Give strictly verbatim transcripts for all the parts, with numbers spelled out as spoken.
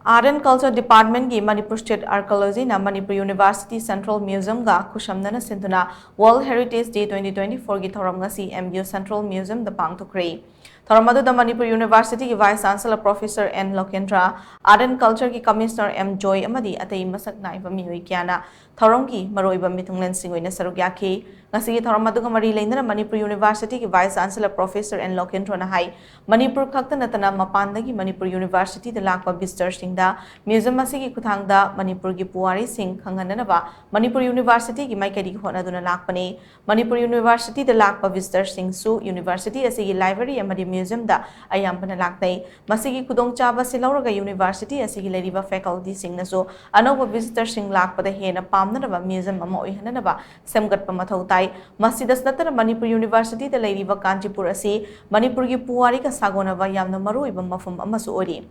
Art and Culture Department ꯀꯤ Manipur State Archaeology ꯅ Manipur University Central Museum ꯒ ꯈꯨꯠꯁꯝꯅꯅ ꯁꯤꯟꯗꯨꯅ World Heritage Day twenty twenty-four ꯒꯤ ꯊꯧꯔꯝ ꯉꯁꯤ M U Central Museum ꯗ ꯄꯥꯡꯊꯣꯛꯈ꯭ꯔꯦ꯫ ꯊꯧꯔꯝ ꯑꯗꯨꯗ Manipur University ꯒꯤ Vice Chancellor Professor N Lokendra, Art and Culture ꯒꯤ Commissioner M Joy ꯑꯃꯗꯤ ꯑꯇꯩ ꯃꯁꯛ ꯅꯥꯏꯕ ꯃꯤꯑꯣꯏ ꯀꯌꯥꯅ ꯊꯧꯔꯝꯒꯤ ꯃꯔꯨꯑꯣꯏꯕ ꯃꯤꯊꯨꯡꯂꯦꯟꯁꯤꯡ ꯑꯣꯏꯅ ꯁꯔꯨꯛ ꯌꯥꯈꯤ꯫ ꯉꯁꯤꯒꯤ ꯊꯧꯔꯝ ꯑꯗꯨꯒ ꯃꯔꯤ ꯂꯩꯅꯅ Manipur University ꯒꯤ Vice Chancellor Professor N Lokendra ꯅ ꯍꯥꯏ, ꯃꯅꯤꯄꯨꯔ ꯈꯛꯇ ꯅꯠꯇꯅ ꯃꯄꯥꯟꯗꯒꯤ ꯃꯅꯤꯄꯨꯔ University ꯗ ꯂꯥꯛꯄ visitor ꯁꯤꯡꯗ museum ꯑꯁꯤꯒꯤ ꯈꯨꯠꯊꯥꯡꯗ ꯃꯅꯤꯄꯨꯔꯒꯤ ꯄꯨꯋꯥꯔꯤꯁꯤꯡ ꯈꯪꯍꯟꯅꯅꯕ ꯃꯅꯤꯄꯨꯔ University ꯒꯤ ꯃꯥꯏꯀꯩꯗꯒꯤ ꯍꯣꯠꯅꯗꯨꯅ ꯂꯥꯛꯄꯅꯤ꯫ ꯃꯅꯤꯄꯨꯔ University ꯗ ꯂꯥꯛꯄ visitor ꯁꯤꯡꯁꯨ university ꯑꯁꯤꯒꯤ library ꯑꯃꯗꯤ museum ꯗ ꯑꯌꯥꯝꯕꯅ ꯂꯥꯛꯅꯩ꯫ ꯃꯁꯤꯒꯤ ꯈꯨꯗꯣꯡꯆꯥꯕ ꯑꯁꯤ ꯂꯧꯔꯒ university ꯑꯁꯤꯒꯤ ꯂꯩꯔꯤꯕ faculty ꯁꯤꯡꯅꯁꯨ ꯑꯅꯧꯕ visitor ꯁꯤꯡ ꯂꯥꯛꯄꯗ ꯍꯦꯟꯅ ꯄꯥꯝꯅꯅꯕ museum ꯑꯃ ꯑꯣꯏꯍꯟꯅꯅꯕ ꯁꯦꯝꯒꯠꯄ ꯃꯊꯧ ꯇꯥꯏ꯫ ꯃꯁꯤꯗꯁꯨ ꯅꯠꯇꯅ ꯃꯅꯤꯄꯨꯔ University ꯗ ꯂꯩꯔꯤꯕ ꯀꯥꯟꯆꯤꯄꯨꯔ ꯑꯁꯤ ꯃꯅꯤꯄꯨꯔꯒꯤ ꯄꯨꯋꯥꯔꯤꯒ ꯁꯥꯒꯣꯟꯅꯕ ꯌꯥꯝꯅ ꯃꯔꯨꯑꯣꯏꯕ ꯃꯐꯝ ꯑꯃꯁꯨ ꯑꯣꯏꯔꯤ꯫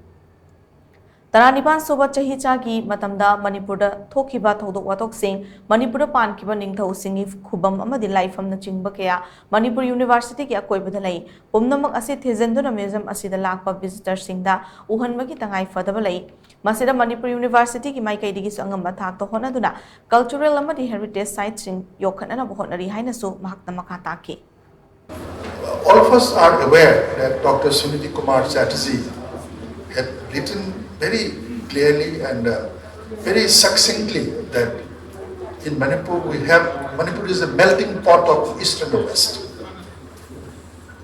ꯇꯔꯥꯅꯤꯄꯥꯟ ꯁꯨꯕ ꯆꯍꯤꯆꯥꯒꯤ ꯃꯇꯝꯗ ꯃꯅꯤꯄꯨꯔꯗ ꯊꯣꯛꯈꯤꯕ ꯊꯧꯗꯣꯛ ꯋꯥꯊꯣꯛꯁꯤꯡ, ꯃꯅꯤꯄꯨꯔꯗ ꯄꯥꯟꯈꯤꯕ ꯅꯤꯡꯊꯧꯁꯤꯡꯒꯤ ꯈꯨꯕꯝ ꯑꯃꯗꯤ ꯂꯥꯏꯐꯝꯅꯆꯤꯡꯕ ꯀꯌꯥ ꯃꯅꯤꯄꯨꯔ University ꯒꯤ ꯑꯀꯣꯏꯕꯗ ꯂꯩ꯫ ꯄꯨꯝꯅꯃꯛ ꯑꯁꯤ ꯊꯤꯖꯤꯟꯗꯨꯅ museum ꯑꯁꯤꯗ ꯂꯥꯛꯄ visitor ꯁꯤꯡꯗ ꯎꯍꯟꯕꯒꯤ ꯇꯉꯥꯏ ꯐꯗꯕ ꯂꯩ꯫ ꯃꯁꯤꯗ ꯃꯅꯤꯄꯨꯔ University ꯒꯤ ꯃꯥꯏꯀꯩꯗꯒꯤꯁꯨ ꯑꯉꯝꯕ ꯊꯥꯛꯇ ꯍꯣꯠꯅꯗꯨꯅ cultural ꯑꯃꯗꯤ heritage site ꯁꯤꯡ ꯌꯣꯛꯈꯠꯅꯅꯕ ꯍꯣꯠꯅꯔꯤ ꯍꯥꯏꯅꯁꯨ ꯃꯍꯥꯛꯅ ꯃꯈꯥ ꯇꯥꯈꯤ꯫ All of us are aware that Doctor Suniti Kumar Chatterjee had written very clearly and uh, very succinctly that in Manipur we have, Manipur is a melting pot of East and the West.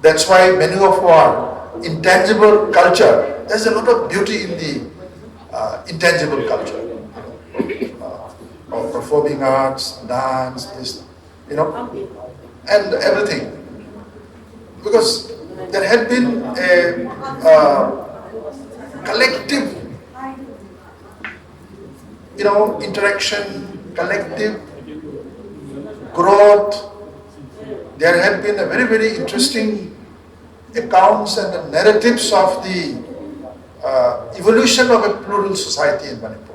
That's why many of our intangible culture, there's a lot of beauty in the uh, intangible culture uh, of performing arts, dance, this, you know, and everything. Because there had been a uh, collective, you know, interaction, collective growth. There had been a very, very interesting accounts and the narratives of the uh, evolution of a plural society in Manipur.